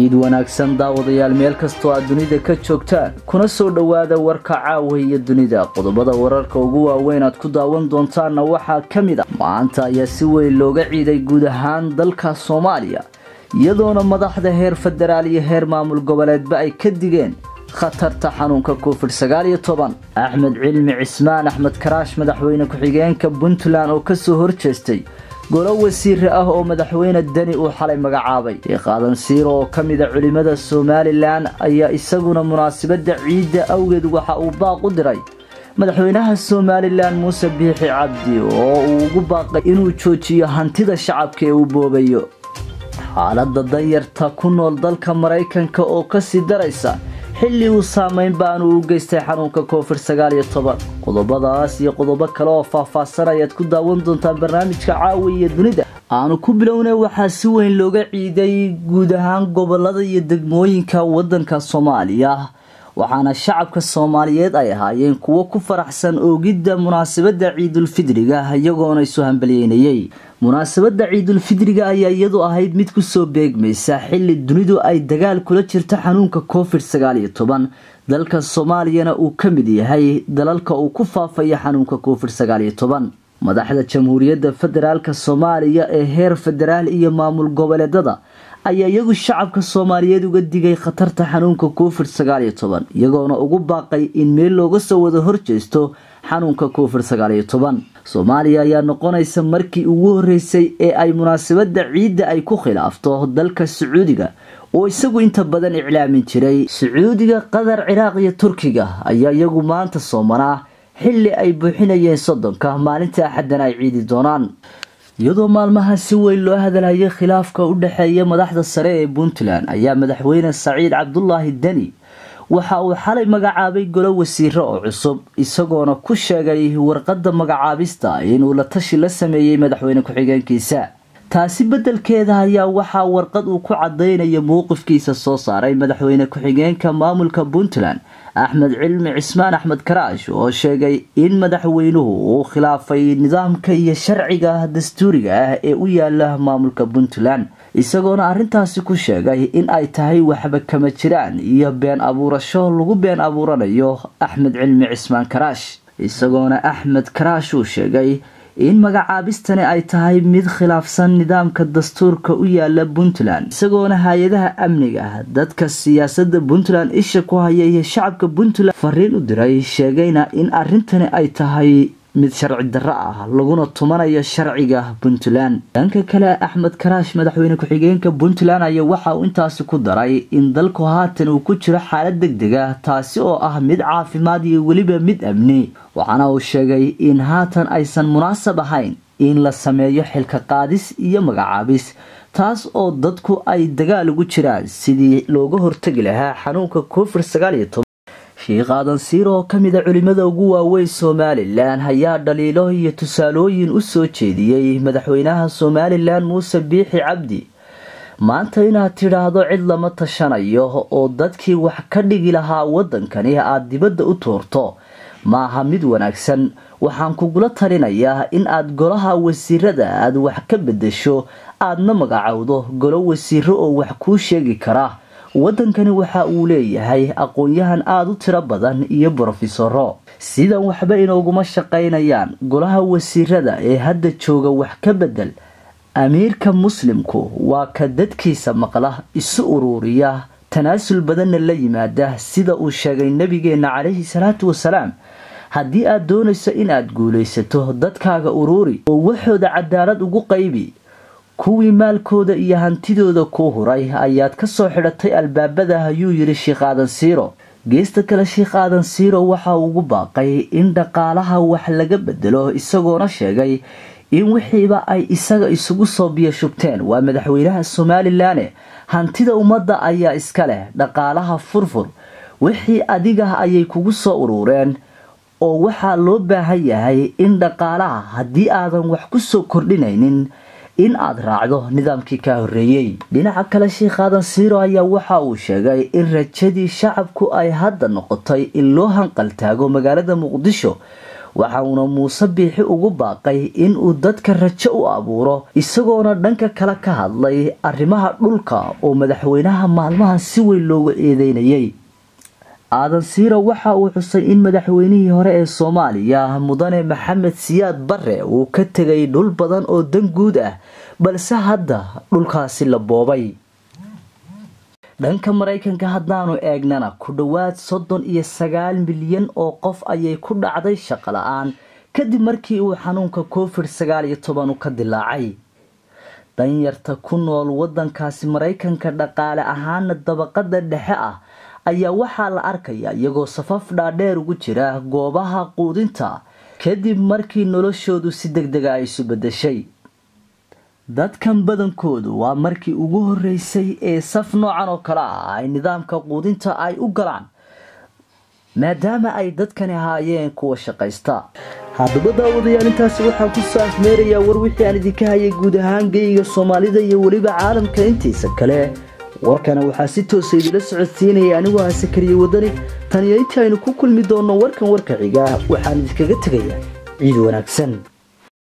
Ciid wanaagsan daawadayaal, meel kastoo aad dunida ka joogtaan, kuna soo dhowaada warka caawa iyo dunida. Qodobada wararka ugu waaweyn aad ku daawan doontaanna waxaa ka mid ah: maanta ayaa si weyn looga ciiday guud ahaan dalka Soomaaliya, iyadoona madaxda heer federaal iyo heer maamul goboleedba ay ka digeen khatarta xanuunka COVID-19. Axmed Cilmi Cismaan Axmed Karaash, madaxweyne ku-xigeenka Puntland, oo kasoo horjeestay golo wasiire ah oo madaxweyne Deni uu xalay magacaabay. Sheekh Aadan Siiro oo ka mid a culimada Somalilan ayaa isaguna munaasabada ciidda awgeed waxa uu baaq u diray madaxweynaha Somalilan Muuse Biixi Cabdi, oo uu ugu baaqay inuu joojiyo hantida shacabka ee uu boobayo. Xaaladda danyarta ku nool dalka Maraykanka oo kasii daraysa xilli uu saameyn baanu u geystay xanuunka COVID-19. Qodobadaas iyo qodobo kale oo faahfaahsan ayaad ku daawan doontaan barnaamijka caawa iyo dunida. Aanu ku bilownay, waxaa si weyn looga ciiday guud ahaan gobolada iyo degmooyinka wadanka Soomaaliya, waxaana shacabka Soomaaliyeed ay ahaayeen kuwo ku faraxsan oogidda munaasabada ciidulfidriga, iyagoona isu hambalyeynayay. Munaasabada ciidulfidriga ayaa iyadu ahayd mid kusoo beegmaysa xilli dunidu ay dagaal kula jirto xanuunka COVID-19, dalka Soomaaliyana uu ka mid yahay dalalka uu ku faafaya xanuunka COVID-19. Madaxda Jamhuuriyadda Federaalka Soomaaliya ee heer federaal iyo maamul goboleedada ayaa iyagu shacabka Soomaaliyeed uga digay khatarta xanuunka COVID-19, iyagoona ugu baaqay in meel looga soo wada horjeesto xanuunka COVID-19. Soomaaliya ayaa noqonaysa markii ugu horeysay ee ay munaasabada ciidda ay ku khilaafto dalka Sacuudiga, oo isagu inta badan iclaamin jiray. Sacuudiga, Qatar, Ciraaq iyo Turkiga ayaa iyagu maanta soomanaa, xilli ay buuxinayeen 30-ka, maalinta Axadana ay ciidi doonaan. Iyadoo maalmaha si weyn loo hadalhayay khilaafka u dhexeeya madaxda sare ee Puntland, ayaa madaxweyne Saciid Cabdulaahi Deni waxa uu xalay magacaabay golo wasiiro oo cusub, isagoona ku sheegay warqadda magacaabista inuu la tashi la sameeyey madaxweyne ku-xigeenkiisa. Taasi beddelkeeda ayaa waxaa warqad uu ku cadaynayo mowqifkiisa soo saaray madaxweyne ku-xigeenka maamulka Puntland Axmed Cilmi Cismaan Axmed Karaash, oo sheegay in madaxweynuhu uu khilaafay nidaamka iyo sharciga dastuuriga ah ee u yaala maamulka Puntland, isagoona arrintaasi ku sheegay in ay tahay waxba kama jiraan iyo been abuurasho lagu been abuuranayo Axmed Cilmi Cismaan Karaash. Isagoona Axmed Karaash uu sheegay in magacaabistani ay tahay mid khilaafsan nidaamka dastuurka u yaala Puntland, isagoona hay-adaha amniga, dadka siyaasada Puntland isha ku haya iyo shacabka Puntland fariin u diray, sheegayna in arrintani ay tahay mid sharci darro ah laguna tumanayo sharciga Puntland. Dhanka kale, Axmed Karaash, madaxweyne ku-xigeenka Puntland, ayaa waxa uu intaasi ku daray in dalku haatan uu ku jiro xaalad degdeg ah, taasi oo ah mid caafimaad iyo weliba mid amni, waxaana uu sheegay in haatan aysan munaasab ahayn in la sameeyo xilka qaadis iyo magacaabis, taas oo dadku ay dagaal ugu jiraan sidii looga hortagi lahaa xanuunka COVID-19. Sheekh Aadan Siiro oo ka mid a culimada ugu waaweyn Somalilan ayaa dhaliilo iyo tusaalooyin u soo jeediyey madaxweynaha Somalilan Muuse Biixi Cabdi. Maanta inaad tidhaahdo cid lama tashanayo oo dadkii wax ka dhigi lahaa waddankani aad dibadda u tuurto maaha mid wanaagsan. Waxaan kugula talinayaa in aad golaha wasiirada aad wax ka bedesho, aadna magacowdo golo wasiiro oo wax kuu sheegi kara. Waddankani waxa uu leeyahay aqoon-yahan aada u tiro badan iyo brofesoro, sidan waxba inooguma shaqaynayaan. Golaha wasiirada ee hadda jooga wax ka bedel. Amiirka muslimku waa ka dadkiisa maqla, isu uruuriya, tanaasul badanna la yimaada, sida uu sheegay nabigeena calayhi salaatu wasalaam. Haddii aad doonayso in aad guulaysato, dadkaaga uruuri oo waxooda cadaalad ugu qaybi. Kuwii maalkooda iyo hantidooda kuu huray ayaad ka soo xidhatay albaabada, ayuu yidhi Sheekh Aadan Siiro. Geesta kale, Sheekh Aadan Siiro waxa uu ugu baaqay in dhaqaalaha wax laga bedelo, isagoona sheegay in wixiiba ay isaga isugu soo biyo shubteen. Waa madaxweynaha Somalilan, hantida ummadda ayaa iska leh, dhaqaalaha furfur, wixii adiga ayay kugu soo uruureen, oo waxaa loo baahan yahay in dhaqaalaha haddii aadan wax ku soo kordhinaynin in aad raacdo nidaamkii kaa horreeyey. Dhinaca kale, Sheekh Aadan Siiro ayaa waxa uu sheegay in rajadii shacabku ay hadda noqotay in loo hanqal taago magaalada Muqdisho, Waxa uuna Muuse Biixi ugu baaqay inuu dadka rajo u abuuro, isagoona dhanka kale ka hadlay arrimaha dhulka oo madaxweynaha maalmahan si weyn looga eedeynayay. Aadan Siiro waxa uu xusay in madaxweynihii hore ee Soomaaliya Mudane Maxamed Siyaad Barre uu ka tegay dhul badan oo dan guud ah, balse hadda dhulkaasi la boobay. Dhanka Maraykanka haddaanu eegnana, ku dhowaad 39 milyan oo qof ayay ku dhacday shaqo la-aan kadib markii uu xanuunka COVID-19 ka dilaacay. Danyarta ku nool wadankaasi Maraykanka, dhaqaale ahaana dabaqada dhexe ah, ayaa waxaa la arkaya iyagoo safaf dhaadheer ugu jira goobaha quudinta kadib markii noloshoodu si deg dega ay isu bedeshay. Dadkan badankoodu waa markii ugu horeysay ee saf noocan oo kale ah ay nidaamka quudinta ay u galaan, maadaama ay dadkani ahaayeen kuwa shaqaysta. Haddaba daawadayaal, intaasi waxaan kusoo afmeerayaa war wixii aan idinka hayay guud ahaan geyga Soomaalida iyo weliba caalamka intiisa kale. Warkana waxaa si toosa idila socodsiinaya anigoo Hasakariye Wadani. Tan iyo intii aynu ku kulmi doonno warkan warka xiga, waxaan idinkaga tegayaa ciid wanaagsan.